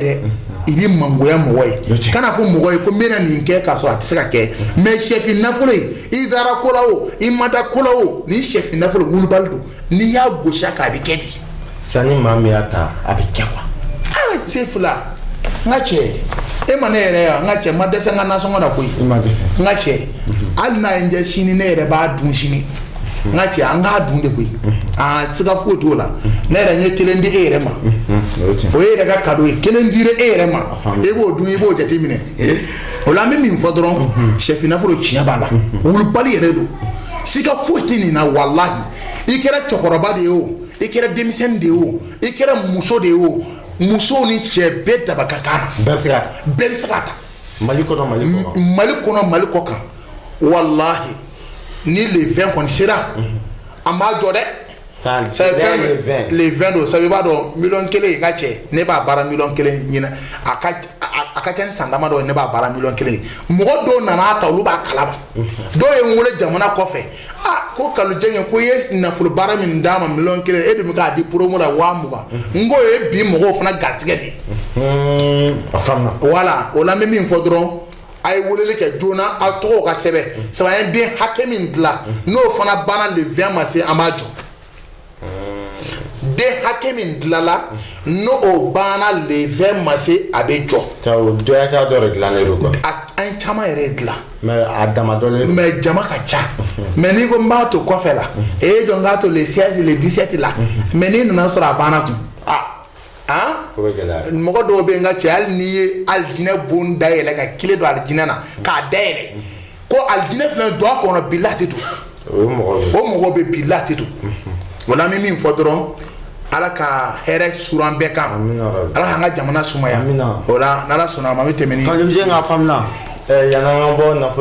Dɛ, i bɛ mangoya mɔgɔ ye, kana fɔ mɔgɔ ye ko n bɛna nin kɛ k'a sɔrɔ a tɛ se ka kɛ. Mais sɛfin nafolo ye, i dara ko la o, i ma da ko la o, ni sɛfin nafolo wulibali don, n'i y'a gosi a kan, a bɛ kɛ di. Sanni maa min y'a ta, a bɛ kɛ quoi. Aa, Sefula, n ka cɛ, e ma ne yɛrɛ yan, n ka cɛ, n ma dɛsɛ n ka nasɔngɔ na koyi. I ma dɛsɛ. N ka cɛ, hali n'a ye n jɛ sini, ne yɛrɛ b'a dun sini. N ka cɛ, an k'a dun de koyi. Aa, siga foyi t'o la. Ne yɛrɛ, n ye kelen di e yɛrɛ ma. O ye tiɲɛ. O ye yɛrɛ ka cadeau ye, kelen dira e yɛrɛ ma, e b'o dun, i b'o jate minɛ. O la, an bɛ min fɔ dɔrɔn, sɛfin nafolo, tiɲɛ b'a la, wulibali yɛrɛ don, siga foyi tɛ nin na. Walahi, i kɛra cɛkɔrɔba de ye o, i kɛra denmisɛnnin de ye o, i kɛra muso de ye o, musow ni cɛ bɛɛ daba ka kan na. Bɛɛ bɛ se k'a ta. Bɛɛ bɛ se k'a ta. Mali kɔnɔ, Mali kɔnɔ. Mali kɔnɔ, Mali kɔ kan. Walahi, ni le 20 kɔni sera, an b'a jɔ dɛ. San. Ça fait le 20. Le 20 don. Sabu i b'a dɔn, miliyɔn 1, ka cɛ, ne b'a baara miliyɔn 1 ɲinɛ, a ka ca ni san damadɔ ye, ne b'a baara miliyɔn 1 ye. Mɔgɔ dɔw nana ta, olu b'a kalama. Dɔw ye n wele jamana kɔfɛ: "A ko Kalojɛŋɛ, ko i ye nafolo baara min d'a ma miliyɔn 1, e dun bɛ k'a di promo la 20.000." N k'o ye bi mɔgɔw fana garijɛgɛ de ye. A faamuna. Voilà, o la, n bɛ min fɔ dɔrɔn, a ye weleli kɛ joona, aw tɔgɔw ka sɛbɛn, sabu an ye den hakɛ min dilan, n'o fana banna, le 20 ma se, an b'a jɔ. Den hakɛ min dilanla, n'o o banna, le 20 ma se, a bɛ jɔ. O dɔ dɔ de dilannen don quoi. A an ye caman yɛrɛ dilan. Mais a dama dɔlen don. Mais jama ka ca. Mais n'i ko n b'a to kɔfɛ la, e ye jɔ, n k'a to le 16, le 17 la, mais n'i nana sɔrɔ a banna kun, ah. O bɛ gɛlɛya. Mɔgɔ dɔw bɛ yen, n ka cɛ, hali n'i ye alijinɛ bon dayɛlɛ ka kile don alijinɛ na k'a dayɛlɛ ko alijinɛ filɛ, don a kɔnɔ, bila tɛ don. O ye mɔgɔ O mɔgɔ bɛ bila tɛ don. O la, an bɛ min fɔ dɔrɔn, Ala ka hɛrɛ suran bɛɛ kan. Amina rabi. Ala k'an ka jamana sumaya. Amina. O la, n'Ala sɔnna a ma, an bɛ tɛmɛ ni Kalojɛ ka faamuya, yan'an ka bɔ nafolo.